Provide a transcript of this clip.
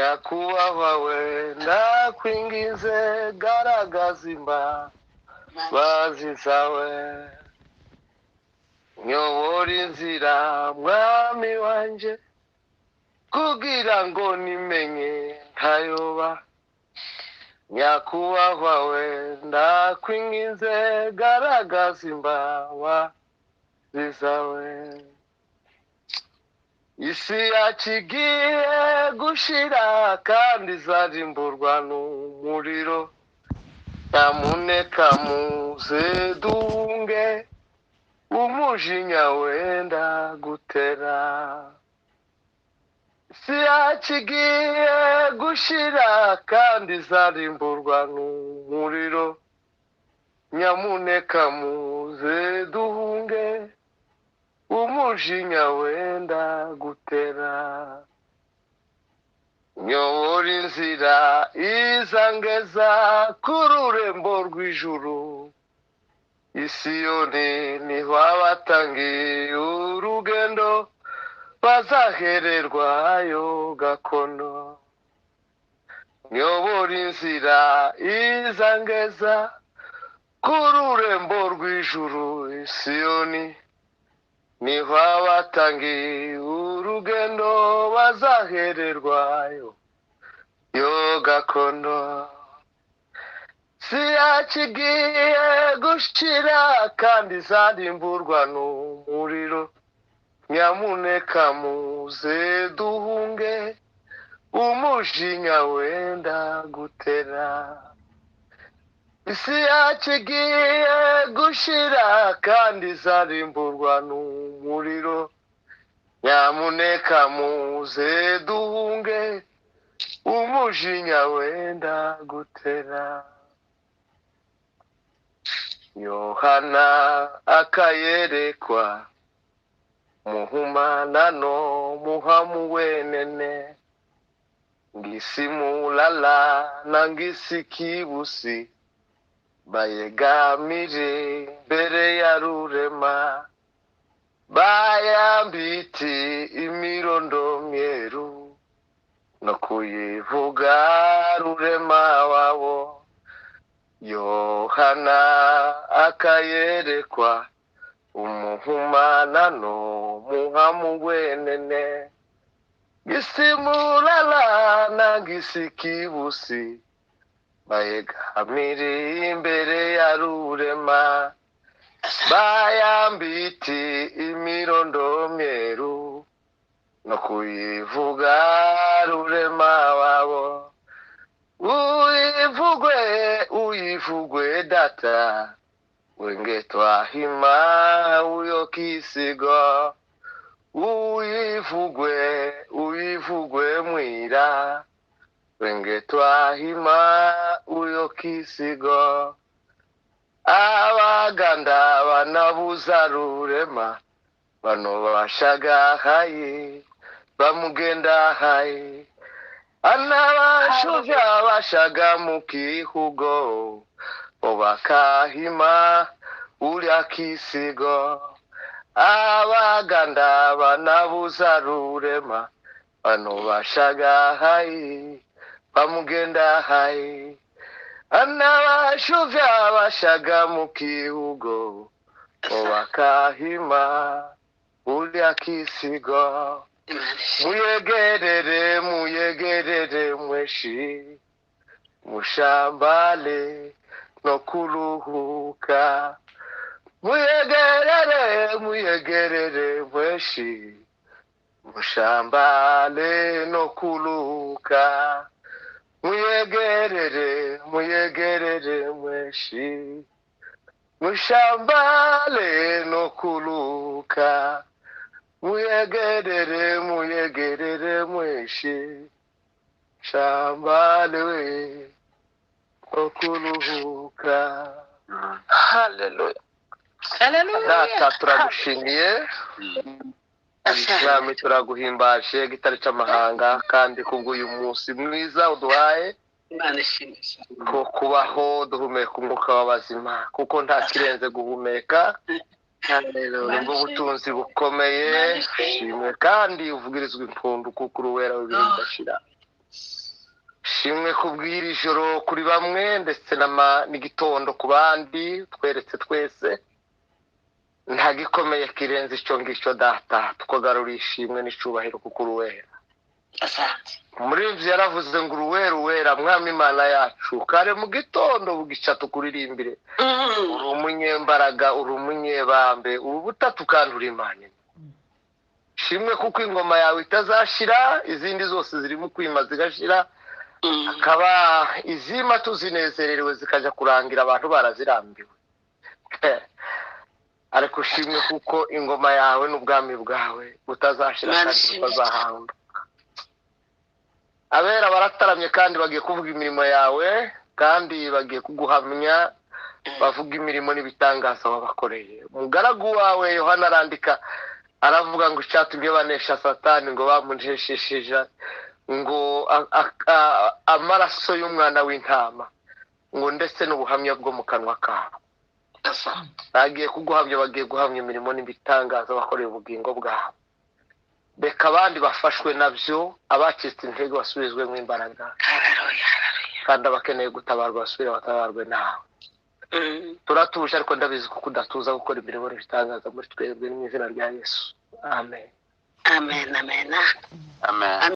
Nyakubahwa we, ndakwinginze, garagaza imbabazi zawe, nyobora inzira, mwami wanje, kugira ngo nimenye ntayoba. Nyakubahwa we, ndakwinginze, garagaza imbabazi zawe. Isi yacu igiye gushira kandi izarimburwa n'umuriro. Nyamuneka muze duhunge umujinya wenda gutera. Isi yacu igiye gushira kandi izarimburwa n'umuriro. Nyamuneka muze duhunge umujinya wenda gutera. Nyobora inzira izangeza ku rurembo rw'ijuru. Isiyoni niho abatangiye urugendo bazahererwayo gakondo. Nyobora inzira izangeza ku rurembo rw'ijuru. Isiyoni niho abatangiye urugendo bazahererwayo yo gakondo. Si yacu igiye gushira kandi izarimburwa n'umuriro. Nyamuneka muze duhunge umujinya wenda gutera. Isi yacu igiye gushira kandi izarimburwa n'umuriro. Nyamuneka muze duhunge umujinya wenda gutera. Yohana akayerekwa muhumanano muhamuwenene, ngisimulala na ngisikibusi, bayegamire mbere ya Rurema, bayambiti imirondo myeru, no kuyivuga Rurema wabo. Yohana akayerekwa umuhumanano muhamuwenene, gisimulala na gisikibusi, bayegamire imbere ya Rurema, bayambiti imirondo myeru, no kuyivuga Rurema wabo. Uyivugwe, uyivugwe data, wenge twahima uyo kisigo. Uyivugwe, uyivugwe mwira, wenge twahima uyo kisigo. Abaganda banabuza Rurema, bano bashaga hayi bamugenda hayi, anabashuja bashaga mu kihugo, obakahima ulya kisigo. Abaganda banabuza Rurema, bano bashaga hayi bamugenda hayi, anabashuja bashaga mu kihugo, obakahima ulya kisigo. Muyegerere, muyegerere mweshi, mushambale no kuruhuka. Muyegerere, muyegerere mweshi, mushambale no kuruhuka. Muyegerere, muyegerere mweshi, mushambale no kuruhuka. Muyegerere, muyegerere mweshi, shambale we no kuruhuka. Haleluya. Data, turagushimiye Mwami, turaguhimbaje gitare cy'amahanga, kandi kubw'uyu munsi mwiza uduhaye ko kubaho duhumeka umwuka w'abazima, kuko nta kirenze guhumeka. Nibwo butunzi bukomeye. Shimwe kandi uvugirizwa impundu, kuko uri uwera w'ibihe bidashira. Shimwe kubwira ijoro kuri bamwe ndetse n'igitondo ku bandi, tweretse twese nta gikomeye kirenze icyo ngicyo Data, tukagarura ishimwe n'icubahiro kuko uri uwera. Umuririmbyi yaravuze ngo uruwera uwera mwami Imana yacu, kare mu gitondo bugica tukuririmbire. Uri umunyembaraga, uri umunyebambe, ubu butatu kandi uri Imana. Shimwe kuko ingoma yawe itazashira, izindi zose zirimo kwima zigashira, akaba izima tuzinezererewe zikajya kurangira abantu barazirambiwe. Ariko shimwe kuko ingoma yawe n'ubwami bwawe butazashira kandi butazahamba. Abera barataramye kandi bagiye kuvuga imirimo yawe, kandi bagiye kuguhamya, bavuga imirimo n'ibitangaza wabakoreye. Umugaragu wawe Yohana arandika aravuga ngo icyatumye banesha Satani ngo bamuneshesheje ngo amaraso y'umwana w'intama, ngo ndetse n'ubuhamya bwo mu kanwa kabo. Bagiye kuguhamya, bagiye guhamya imirimo n'ibitangaza bakoreye ubugingo bwabo. Reka abandi bafashwe nabyo, abacitse intege basubizwemo imbaraga, kandi abakeneye gutabarwa basubire batabarwe nawe. Turatuje ariko ndabizi kuko udatuza gukora imirimo n'ibitangaza muri twebwe, mu izina rya Yesu. Amen. Amen, amen. Amen.